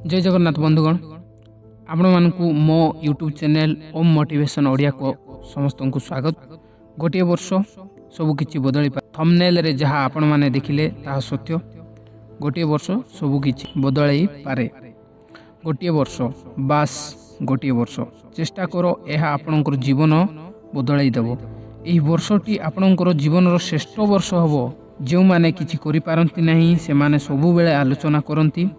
ଜୟ ଜଗନ୍ନାଥ ବନ୍ଧୁଗଣ, ଆପଣମାନଙ୍କୁ ମୋ ୟୁଟ୍ୟୁବ୍ ଚ୍ୟାନେଲ୍ ଓମ୍ ମୋଟିଭେସନ୍ ଓଡ଼ିଆକୁ ସମସ୍ତଙ୍କୁ ସ୍ୱାଗତ। ଗୋଟିଏ ବର୍ଷ ସବୁ କିଛି ବଦଳି। ଥମ୍ବନେଲ୍ରେ ଯାହା ଆପଣମାନେ ଦେଖିଲେ, ତାହା ସତ୍ୟ। ଗୋଟିଏ ବର୍ଷ ସବୁ କିଛି ବଦଳାଇ ପାରେ। ଗୋଟିଏ ବର୍ଷ, ବାସ୍ ଗୋଟିଏ ବର୍ଷ ଚେଷ୍ଟା କର। ଏହା ଆପଣଙ୍କର ଜୀବନ ବଦଳାଇ ଦେବ। ଏହି ବର୍ଷଟି ଆପଣଙ୍କର ଜୀବନର ଶ୍ରେଷ୍ଠ ବର୍ଷ ହେବ। ଯେଉଁମାନେ କିଛି କରିପାରନ୍ତି ନାହିଁ, ସେମାନେ ସବୁବେଳେ ଆଲୋଚନା କରନ୍ତି।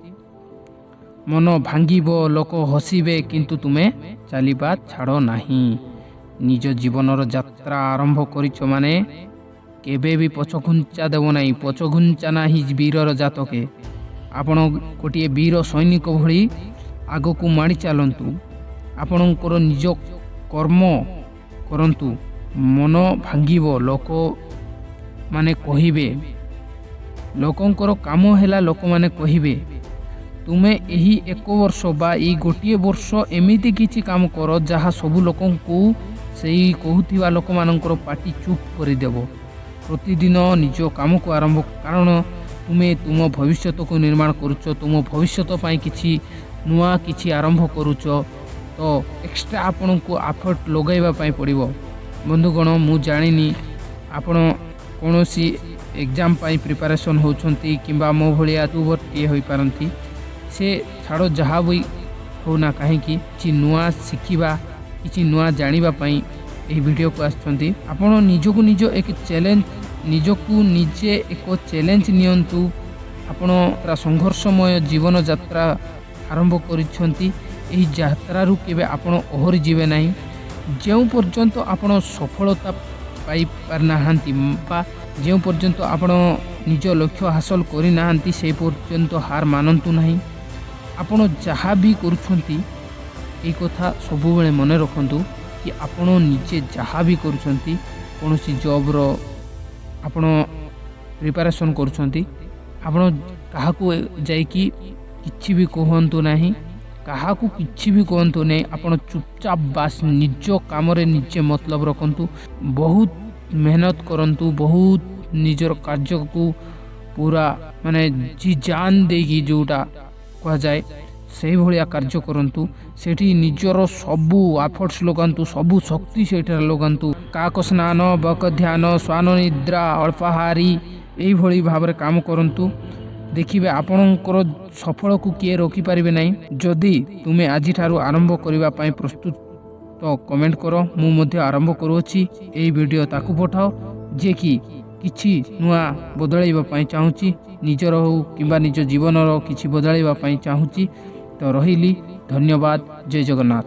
ମନ ଭାଙ୍ଗିବ, ଲୋକ ହସିବେ, କିନ୍ତୁ ତୁମେ ଚାଲିବା ଛାଡ଼ ନାହିଁ। ନିଜ ଜୀବନର ଯାତ୍ରା ଆରମ୍ଭ କରିଛ ମାନେ କେବେ ବି ପଛଘୁଞ୍ଚା ଦେବ ନାହିଁ। ପଛଘୁଞ୍ଚା ନାହିଁ ବୀରର ଜାତକେ। ଆପଣ ଗୋଟିଏ ବୀର ସୈନିକ ଭଳି ଆଗକୁ ମାଡ଼ି ଚାଲନ୍ତୁ। ଆପଣଙ୍କର ନିଜ କର୍ମ କରନ୍ତୁ। ମନ ଭାଙ୍ଗିବ, ଲୋକମାନେ କହିବେ। ଲୋକଙ୍କର କାମ ହେଲା ଲୋକମାନେ କହିବେ। ତୁମେ ଏହି ଏକ ବର୍ଷ ବା ଏଇ ଗୋଟିଏ ବର୍ଷ ଏମିତି କିଛି କାମ କର, ଯାହା ସବୁ ଲୋକଙ୍କୁ, ସେଇ କହୁଥିବା ଲୋକମାନଙ୍କର ପାଟି ଚୁପ୍ କରିଦେବ। ପ୍ରତିଦିନ ନିଜ କାମକୁ ଆରମ୍ଭ, କାରଣ ତୁମେ ତୁମ ଭବିଷ୍ୟତକୁ ନିର୍ମାଣ କରୁଛ। ତୁମ ଭବିଷ୍ୟତ ପାଇଁ କିଛି ନୂଆ କିଛି ଆରମ୍ଭ କରୁଛ, ତ ଏକ୍ସଟ୍ରା ଆପଣଙ୍କୁ ଏଫର୍ଟ ଲଗାଇବା ପାଇଁ ପଡ଼ିବ। ବନ୍ଧୁଗଣ, ମୁଁ ଜାଣିନି ଆପଣ କୌଣସି ଏକ୍ଜାମ୍ ପାଇଁ ପ୍ରିପାରେସନ୍ ହେଉଛନ୍ତି କିମ୍ବା ମୋ ଭଳିଆ ୟୁଟ୍ୟୁବର୍ଟିଏ ହୋଇପାରନ୍ତି। ସେ ଛାଡ଼, ଯାହା ବି ହେଉନା କାହିଁକି, କିଛି ନୂଆ ଶିଖିବା, କିଛି ନୂଆ ଜାଣିବା ପାଇଁ ଏହି ଭିଡ଼ିଓକୁ ଆସିଛନ୍ତି। ଆପଣ ନିଜକୁ ନିଜ ଏକ ଚ୍ୟାଲେଞ୍ଜ, ନିଜକୁ ନିଜେ ଏକ ଚ୍ୟାଲେଞ୍ଜ ନିଅନ୍ତୁ। ଆପଣ ପୁରା ସଂଘର୍ଷମୟ ଜୀବନ ଯାତ୍ରା ଆରମ୍ଭ କରିଛନ୍ତି। ଏହି ଯାତ୍ରାରୁ କେବେ ଆପଣ ଓହରି ଯିବେ ନାହିଁ। ଯେଉଁ ପର୍ଯ୍ୟନ୍ତ ଆପଣ ସଫଳତା ପାଇପାରିନାହାନ୍ତି ବା ଯେଉଁ ପର୍ଯ୍ୟନ୍ତ ଆପଣ ନିଜ ଲକ୍ଷ୍ୟ ହାସଲ କରିନାହାନ୍ତି, ସେହି ପର୍ଯ୍ୟନ୍ତ ହାର ମାନନ୍ତୁ ନାହିଁ। ଆପଣ ଯାହା ବି କରୁଛନ୍ତି, ଏଇ କଥା ସବୁବେଳେ ମନେ ରଖନ୍ତୁ କି ଆପଣ ନିଜେ ଯାହା ବି କରୁଛନ୍ତି, କୌଣସି ଜବ୍ର ଆପଣ ପ୍ରିପାରେସନ୍ କରୁଛନ୍ତି, ଆପଣ କାହାକୁ ଯାଇକି କିଛି ବି କୁହନ୍ତୁ ନାହିଁ। କାହାକୁ କିଛି ବି କୁହନ୍ତୁ ନାହିଁ। ଆପଣ ଚୁପଚାପ ବାସ୍ ନିଜ କାମରେ ନିଜେ ମତଲବ ରଖନ୍ତୁ। ବହୁତ ମେହନତ କରନ୍ତୁ। ବହୁତ ନିଜର କାର୍ଯ୍ୟକୁ ପୁରା ମାନେ ଜି ଜାନ ଦେଇକି ଯେଉଁଟା କୁହାଯାଏ, ସେଇଭଳିଆ କାର୍ଯ୍ୟ କରନ୍ତୁ। ସେଠି ନିଜର ସବୁ ଏଫର୍ଟସ୍ ଲଗାନ୍ତୁ, ସବୁ ଶକ୍ତି ସେଇଠାରେ ଲଗାନ୍ତୁ। କାକ ସ୍ନାନ, ବକ ଧ୍ୟାନ, ଶ୍ୱାନ ନିଦ୍ରା, ଅଳ୍ପାହାରୀ, ଏଇଭଳି ଭାବରେ କାମ କରନ୍ତୁ। ଦେଖିବେ, ଆପଣଙ୍କର ସଫଳକୁ କିଏ ରୋକିପାରିବେ ନାହିଁ। ଯଦି ତୁମେ ଆଜିଠାରୁ ଆରମ୍ଭ କରିବା ପାଇଁ ପ୍ରସ୍ତୁତ, ତ କମେଣ୍ଟ କର, "ମୁଁ ମଧ୍ୟ ଆରମ୍ଭ କରୁଅଛି।" ଏହି ଭିଡ଼ିଓ ତାକୁ ପଠାଅ, ଯିଏକି କିଛି ନୂଆ ବଦଳାଇବା ପାଇଁ ଚାହୁଁଛି, ନିଜର ହେଉ କିମ୍ବା ନିଜ ଜୀବନର କିଛି ବଦଳାଇବା ପାଇଁ ଚାହୁଁଛି। ତ ରହିଲି, ଧନ୍ୟବାଦ, ଜୟ ଜଗନ୍ନାଥ।